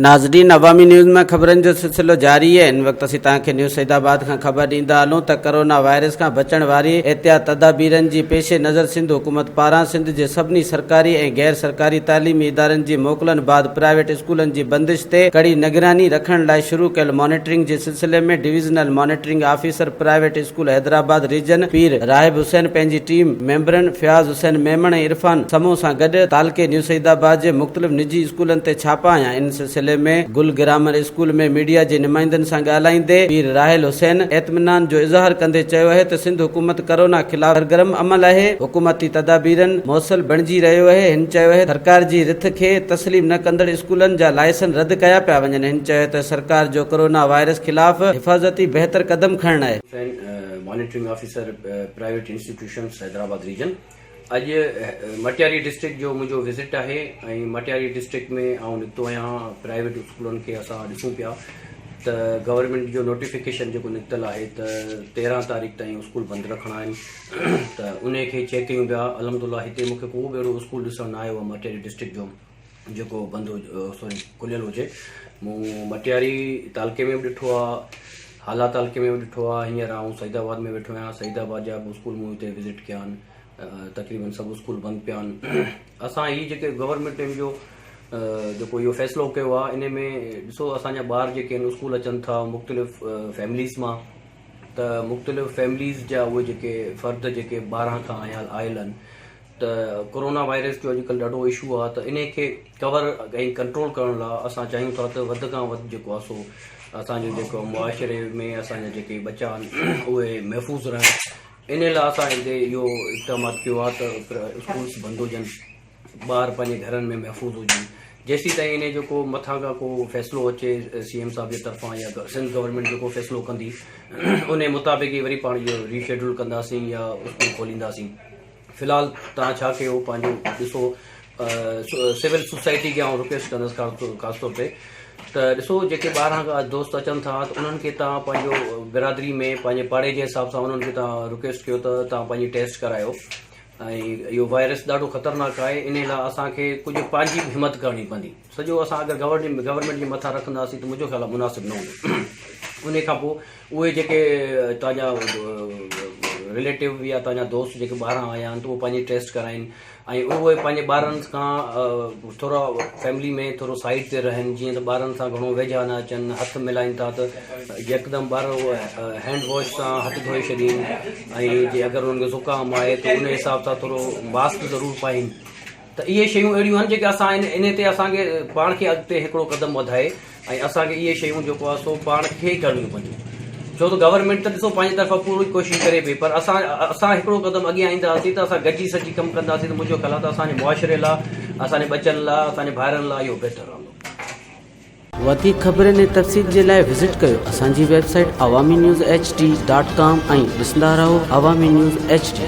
ناظرين عوامي نيوز ۾ خبرن جو سلسلو جاري آهي هن وقت اسين توهان کي نيوز سعيد آباد کان خبر ڏيندا هلون ته ڪرونا وائرس کان بچڻ واري احتياط تدابيرن جي پيش نظر سنڌ حڪومت پاران سنڌ جي سڀني سرڪاري ۽ غير سرڪاري تعليمي ادارن جي موڪلن بعد پرائيويٽ اسڪولن جي بندش تي ڪڙي نگراني رکڻ لاء شروع ڪيل مانيٽرنگ جي سلسلي ۾ divisional monitoring officer private school Hyderabad region Pir Rahib Hussain پنهنجي ٽيم ميمبرن فياض حسين ميمڻ ۽ عرفان سمون سان گڏ تعلقي نيوسعيدآباد جي مختلف نجي اسڪولن تي ڇاپا هنيا. ان سلسلي ۾ گل گرامر اسڪول ۾ ميڊيا جي نمائندن سان ڳالهائيندي پير راحيل حسين اطمينان جو اظهار ڪندي چيو اهي ته سنڌ حڪومت ڪرونا خلاف سرگرم عمل اهي حڪومتي تدابيرن موصل بڻجي رهيو اهي هن چيو اهي سرڪار جي رٿ کي تسليم نه ڪندڙ اسڪولن جا لائسن رد ڪيا پيا وڃن هن چيو ته سرڪار جو ڪرونا وائرس خلاف حفاظتي بهتر قدم کڻڻ اهي. Hussain monitoring officer private institutions Hyderabad region اڄ مٽياري ڊسٽرڪٽ جو منهنجو وزٽ آهي ۽ مٽياري ڊسٽرڪٽ ۾ آئون نڪتو آهيان پرائيويٽ اسڪولن کي اسان ڏسون پيا ته گورنمينٽ جو نوٽيفڪيشن جيڪو نڪتل آهي ته 13 تاريخ تائين اسڪول بند رکڻا آهن ته ان کي چيڪ ڪيون پيا الحمد لله هتي مونکي ڪو به اهڙو اسڪول ڏسڻ نه آيو آهي مٽياري ڊسٽرڪٽ جو جيڪو بند سوري کليل هجي مون مٽياري تعلقي ۾ به ڏٺو آهي هالا تعلقي ۾ به ڏٺو آهي هينئر آئون سعيد آباد ۾ ويٺو آهيان سعيد آباد جا به اسڪول مون هتي وزٽ ڪيا آهن تقريبن سڀ اسڪول بند پيا آهن اسان هي جيڪي گورنمينٽ ٽيم جو جيڪو اهو فيصلو ڪيو آهي ان ۾ ڏسو اسان جا ٻار جيڪي آهن اسڪول اچن ٿا مختلف فيمليز مان ته مختلف فيمليز جا اهي جيڪي فرد جيڪي ٻاهران کان آيا آيل آهن ته ڪورونا وائرس جو اڄڪلهه ڏاڍو اشو آهي ته ان کي ڪور ۽ ڪنٽرول ڪرڻ لاء اسان چاهيون ٿا ته وڌ کان وڌ جيڪو آهي سو اسان جو جيڪو معاشري ۾ اسان جا جيڪي ٻچا آهن اهي محفوظ رهن ان لاء اسان هتي اهو اقدامات ڪيو آهي ته اسڪولس بند هجن ٻار پنهنجي گهرن ۾ محفوظ هجن جيسين تائين ان جو ڪو مٿان کان ڪو فيصلو اچي سي ايم صاحب جي طرفان يا سنڌ گورنمينٽ جيڪو فيصلو ڪندي ان مطابق ئي وري پاڻ اهو ري شيڊول ڪنداسين يا اسڪول کولينداسين في الحال توهان ڇا ڪيو پنهنجو ڏسو سول سوسائٽي کي آئون رڪويسٽ ڪندس خاص طور تي ته ڏسو جيڪي ٻاهران کان دوست اچن ٿا ته انهن کي توهان پنهنجو برادري ۾ پنهنجي پاڙي جي حساب سان انهن کي توهان رڪويسٽ ڪيو ته توهان پنهنجي ٽيسٽ ڪرايو ۽ اهو وائرس ڏاڍو خطرناڪ آهي ان لاء اسانکي ڪجهه پنهنجي به همت ڪرڻي پوندي سڄو اسان اگر گورنمينٽ جي مٿان رکنداسين ته منهنجو خيال آهي مناسب نه هوندو ان کان پوء اهي جيڪي توهان جا رليٽو يا توهان جا دوست جيڪي ٻاهران آيا آهن ته اهي پنهنجي ٽيسٽ ڪرائين ۽ اهي پنهنجي ٻارن کان ٿورو فيملي ۾ ٿورو سائيڊ تي رهن جيئن ته ٻارن سان گهڻو ويجها نه اچن هٿ ملائين ٿا ته يڪدم ٻار هينڊ واش سان هٿ ڌوئي ڇڏين ۽ جي اگر انهن کي زڪام آهي ته ان حساب سان ٿورو ماسڪ ضرور پائين ته اهي شيون اهڙيون آهن جيڪي اسان انهي تي اسان کي پاڻ کي اڳتي هڪڙو قدم وڌائي ۽ اسان کي اهي شيون جيڪو آهي سو پاڻ کي ئي ڪرڻيون پونديون ڇو ته گورنمينٽ ته ڏسو پنهنجي طرفان پوري ڪوشش ڪري پئي پر اسان اسان هڪڙو قدم اڳيان اينداسين ته اسان گڏجي سڏجي ڪم ڪنداسين ته منهنجو خيال آهي ته اسان جي معاشري لاء اسان جي ٻچن لاء اسان جي ڀائرن لاء اهو بهتر رهندو. وڌيڪ خبرن ۽ تفصيل جي لاء وزٽ ڪيو اسان جي website Awami news H D dot com ۽ ڏسندا رهو عوامي نيوز ايڇ ڊي.